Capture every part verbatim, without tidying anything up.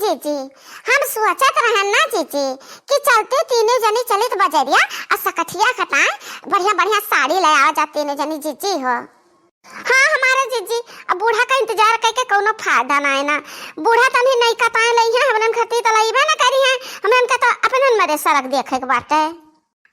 जीजी, हम सोचत रहन ना जीजी कि चलते तीनों जनी चलित बजरिया अ सकठिया कटाए बढ़िया बढ़िया साड़ी ले आवा जा तीनों जनी जीजी हो। हाँ हमारे जीजी, अब बूढ़ा का इंतजार कइके कउनो फायदा नाहीं ना। बूढ़ा तनी नई कटाए लइहैं, हमनन खती त लइबे ना करिहैं, हमनन का त अपनन मरे सरग देखे के बाटे।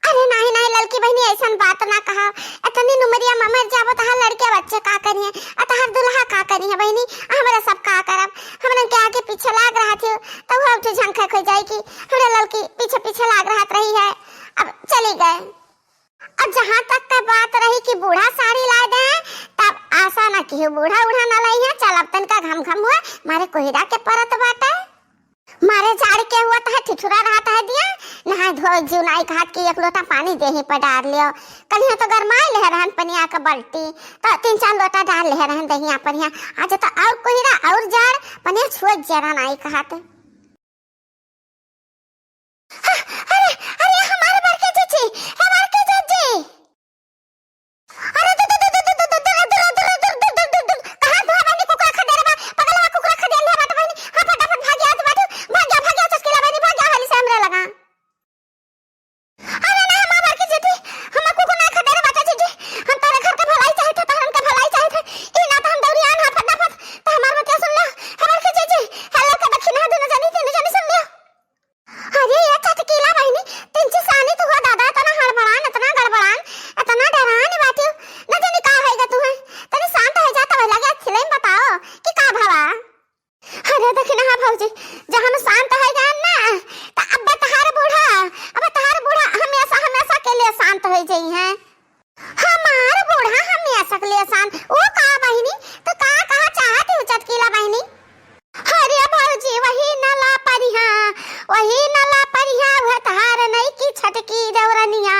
अरे नाहीं नाहीं ललकी बहिनी, अइसन बात ना कहा। एतनी नुमरिया मा मर जाबो त तहार लड़के बच्चे का करिहैं, अ तहार दुल्हा का करिहैं बहिनी, अ हमरा सब का करब? हमनन के आगे पीछे लाग रहत हियो, त उहै उठे झंखक होइ जाई कि हमरा ललकी पीछे पीछे लाग रहत रही है। अब चली गए। अ जहाँ तक का बात रही कि बूढ़ा साड़ी लाए दे, तब आसा ना किहु बूढ़ा उढ़ा ना लइहैं, चलब तनिका घम घम हुआ, मारे कोहिरा के परत बाटे। मारे जाड़ के हुआ त है ठिठुरा रहत है दिया, नहाए धोए जीव नाई कहत कि एक लोटा पानी देही पर डार लियो। कलिया त गरमाए लेहे रहन पनिया क बल्टी, त तीन चार लोटा डार लेहे रहन दहिया पनिया। आज त अउर कोहिरा अउर जाड़, पनिया छुए जरा नाई कहत। अरे, अरे, हमार बड़के जीजी, हमार के जीजी। अरे, दु, दु, कहाँ भागनी कुकुरा खदेड़ बा? पगलवा कुकुरा खदेड़ ले बाटे बहिनी। हाँ, फटाफट भाग्या, आज बाटे, भाग्या, भाग्या, चटकीला बहिनी, भाग्या, हाली से हमरे लगा। अरे ना, हमार बड़के जीजी, हम कुकुर ना खदेड़ बाटे जीजी। हम तोरे घर के भलाई चाहित है, तोहरन के भलाई चाहित है। ई ना त हम दौड़ियान, हाँ, फटाफट, त हमार बतिया सुन लो। हमार के जीजी, हेलो के दखिना दुनो जनी, तीनों जनी सुन लियो। अरे ये चटकीला बहिनी, तिनची सानी तू हो दादा, एतना हड़बड़ान, एतना गड़बड़ान, एतना डेरान बाटियो, न जानी का होइगा तुहैं। तनी शांत होइ जा, तब लगे खिलैन बताओ कि का भवा। अरे देखी ना, हाँ भौजी, जब हम शांत होइ जाएन ना, त अब तहार बूढ़ा, अब तहार बूढ़ा हमेशा, हमेशा के लिए शांत होइ जइहैं। हमार बूढ़ा हमेशा के लिए शांत। ओ का बहिनी, त का कहा चाहत हो चटकीला बहिनी? अरे भौजी, वही नला परिहा, वही नला परिहा, वह तहार नई की छटकी देवरनिया।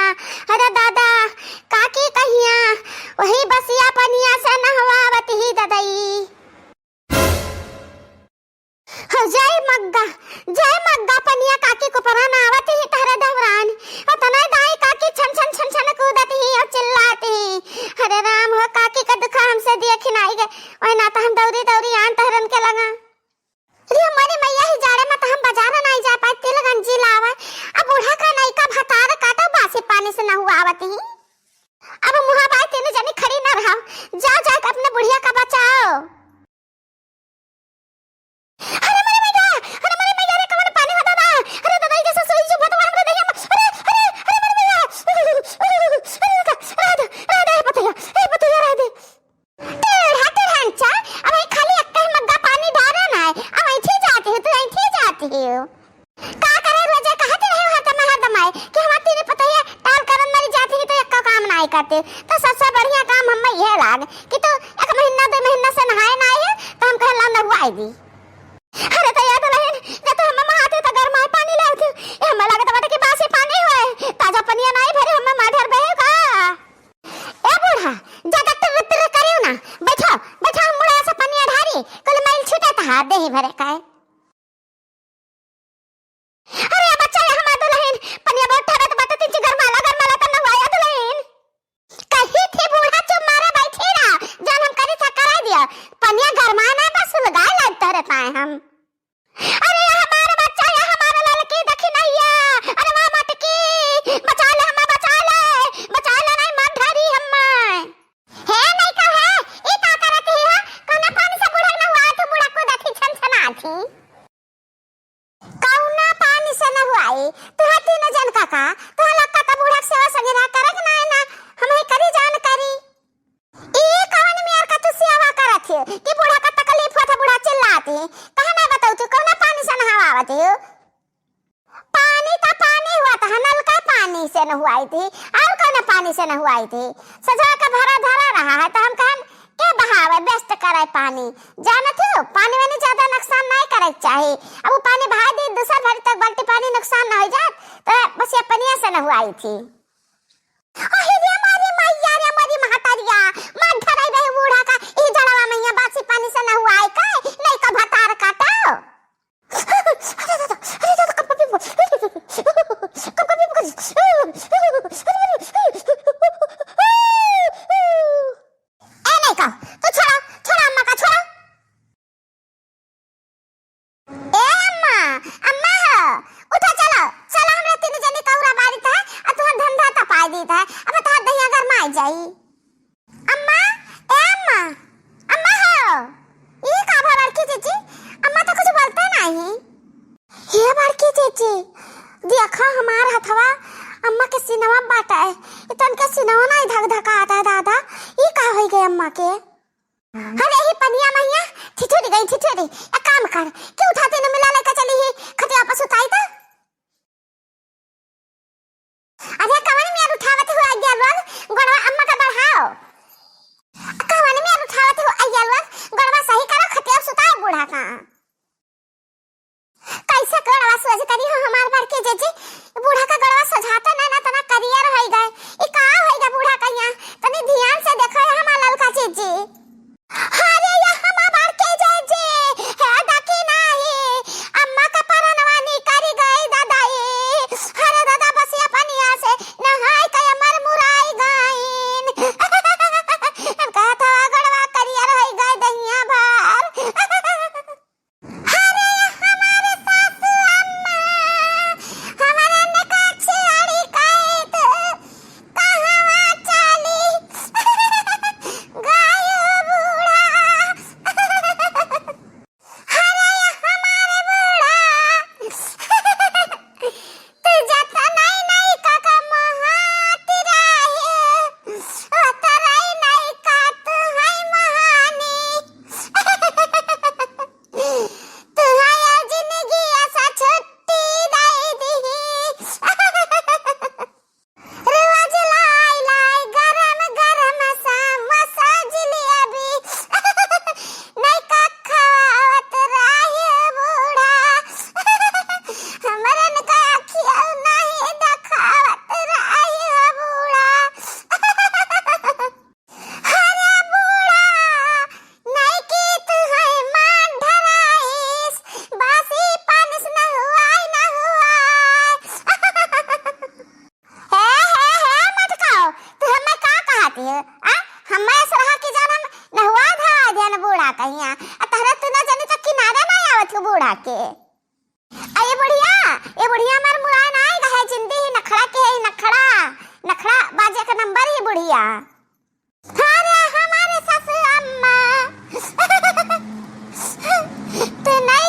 अरे दादा, काकी कहिया, वही बसिया पनिया से नहवावत ही ददई। हो जय मग्गा, जय मग्गा पनिया काकी को परान आवत ही तहरे देवरान। अतने दाई काकी छन छन छन छन कूदत ही और चिल्लात ही। अरे राम हो, काकी का दुखा हमसे देख नाई गए। ओए ना त हम दौरी दौरी आन तहरन के लगा। रे हमारी मैया ही जाड़े मा त हम बजार नाई जा पाए, तिल गंजी लावे। अब बूढ़ा का नई का भतार काटा बासी पानी से नहुआवत ही। अब मुहा बाई तीनों जनी खड़ी ना रहा। जा जाके अपने बुढ़िया का बचाओ। अरे मोरे मैया, अरे मोरे मैया रे, कवन पानी होता बा? अरे दादा, ई जैसे सुई चुभत बा हमरे देहिया में। अरे, अरे, अरे मोरे मैया। अरे, अरे, अरे, रह दे, रह दे, ए पतैया, ए पतैया, रह दे। टेढ़ा टेढ़ंचा, अब ई खाली एक ही मग्गा पानी डारे ना है। अब ऐठी जाती है, तू ऐठी जाती है। का करे रोजे कहत रहे हो हरदम हरदम आए कि हमार तीन पतैया टाल करन मरी जाती है तो एक्को काम नाई करते। तो सबसे बढ़िया काम हम्मे ये लाग कि तू एक महीना दो महीना से नहाए ना आए हो तो हम कहला नहुआई दी। अरे तो याद रहे जब तो हम्मे नहाते तो गरमाए पानी ले आते। ये हम्मे लागत बाटे कि बासी पानी होए, ताजा पनिया नाई भरे हम्मे माढ़र बहे का। ए बूढ़ा, ज्यादा तिर तिर करियो ना, बैठो, बैठो हम बूढ़ा से पनिया ढारी, कुल मैल छूटे तहार देही भरे काए। अरे बच्चा, ये हमार दुलहिन, पनिया बहुत ठरत बाटे, तिनची गरमाला, गरमाला त नहुआया दुलहिन। कही थी बूढ़ा चुप मारा बैठी रहा, जान हम करी था कराई दिया। पनिया गरमाना बस सुलगाए लाग तोरे पाए हम। अरे ये हमार बच्चा, ये हमार ललकी दखिनैया, अरे वाह मटकी, बचा ले हमें, बचा ले, बचा ले, नहीं मत धरी हमें। हे नहीं कहे, ई का करत ही हो? कौना पानी से बूढ़ा नहुआ तू, बूढ़ा कूदत ही छनछनात ही। कौना पानी से नहुआई? तुहा तीनों जन का का? तुहा लक्का त बूढ़ा के सेवा सगेरा करक ना है ना, हम ही करी जान करी। ई कवन मेर का तू सेवा करत ही कि बूढ़ा का तकलीफ होत है, बूढ़ा चिल्लात ही? कहा ना बताऊ तू कौना पानी से नहवावत ही? पानी त पानी हुआ त नलका पानी से नहुआई थी, और कौन पानी से नहुआई थी? सजवा के भरा धरा रहा है त हम कहन के बहावे, waste करे पानी। जानत हो, पानी वानी ज्यादा नुकसान नहीं करे के चाही। अब वो पानी बहा दी, दूसर भरी तक बाल्टी पानी नुकसान ना हो जात, तो बस ये पनिया से नहुआई थी। अहे रे मोरी मैया रे मोरी महतरिया, मार धराई बे बूढ़ा का, ई जड़वा मैया बासी पानी से नहुआई का, नहीं का भतार काटो। अरे दादा, अरे दादा, कब कभी बोल, कब कभी बोल। ए नहीं का, तू छोड़ा, छोड़ा अम्मा का, छोड़ा। ए अम्मा, चीची, देखा हमार हथवा अम्मा के सीनवा बाटे। ई तनके सीनवा नाहीं धक धकात है दादा, ई का होइ गए अम्मा के? अरे ही पनिया मैया, ठिठुरी गई ठिठुरी। एक काम कर, कि उठाते न मिला लेके चली ही खटिया पर सुताई त। अरे कवन मेर उठावत हो अइया लोग, गोड़वा अम्मा का बढ़ाओ। कवन मेर उठावत हो अइया लोग, गोड़वा सही करो, खटिया सुताओ बूढ़ा का। कैसे गोड़वा सोझ करी हो हमार बड़की जीजी, बूढ़ा का गोड़वा सोझाता ना, ना तना करियर होई गए। ई का होई गए बूढ़ा का यहाँ, तनी ध्यान से देखो ये हमार ललका जीजी। अरे या हमार बड़की जीजी, हे देखी नाही, अम्मा का परनवा निकरी गई दादाई। अरे दादा बसिया पनिया से नहाई के अमर मुराई गईन। हम कहत हवा गोड़वा करियर होई गए दहिया भर। अरे हमारे सासू अम्मा, हमारे ने का छियाड़ी काइत, कहवा चाली गयो बूढ़ा। अरे हमारे बूढ़ा, तू जतना नहीं काका महात रहे, ओतराई नहीं का तू है महानी। तुहाया जिंदगी ऐसा छुट्टी दई दिही। रोज लाई लाई गरम गरम समोसा जिलेबी। नहीं का खवावत रहे बूढ़ा। हमरन का अखिया नहीं देखावत रहे बूढ़ा। अरे बूढ़ा, नइकी तू है मान ढराइस, बासी पानिस न हुआई, न हुआई। हे, हे, हे, मटकाओ, तू हमें का कहत है? आ? हमें सरहा की जान हम नहुआ धरा दिया न बूढ़ा कहिया। आ तहरा तू ना जानी तो किनारे ना आवत हो बूढ़ा के। आ ये बुढ़िया, ये बुढ़िया हमार मुरान आए गए, जिंदी ही नखड़ा के है, नखड़ा, नखड़ा बाजे का नंबर ही बुढ़िया। अरे हमारे सासू अम्मा, तू नहीं